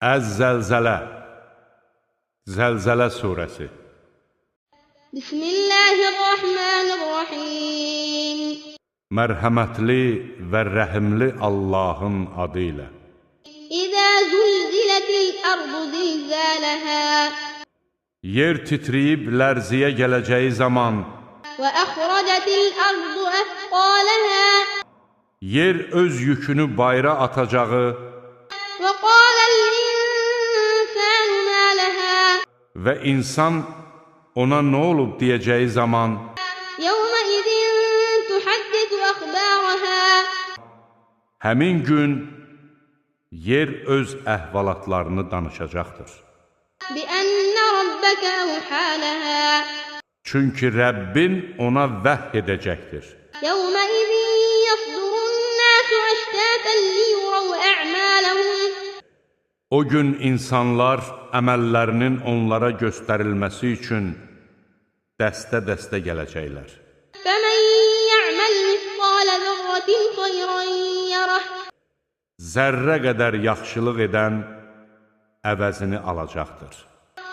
Əz-Zəlzələ, Zəlzələ surəsi. Bismillahirrahmanirrahim. Mərhəmətli və rəhimli Allahın adı ilə. İzə zülzilətil ardu zilzələhə. Yer titriyib lərziyə gələcəyi zaman. Və əxrəcətil ardu əthqaləhə. Yer öz yükünü bayra atacağı. Və qaləl insanu mə ləhə. Və insan ona nə olub deyəcəyi zaman. Yevməizin tuhaddisu əxbarəhə. Həmin gün yer öz əhvalatlarını danışacaqdır. Biənnə rabbəkə əvhə ləhə. Çünki Rəbbin ona vəhy edəcəkdir. Yevməizin yasdurun-nasu əştətən liyurav ə'maləhum. O gün insanlar əməllərinin onlara göstərilməsi üçün dəstə-dəstə gələcəklər. Fəmən yə'məl misqalə zərrətin xeyrən yərəh. Zərrə qədər yaxşılıq edən əvəzini alacaqdır.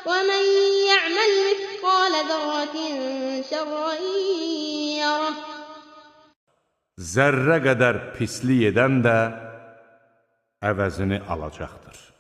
Və mən yə'məl misqalə zərrətin şərrən yərəh. Zərrə qədər pislik edən də əvəzini alacaqdır.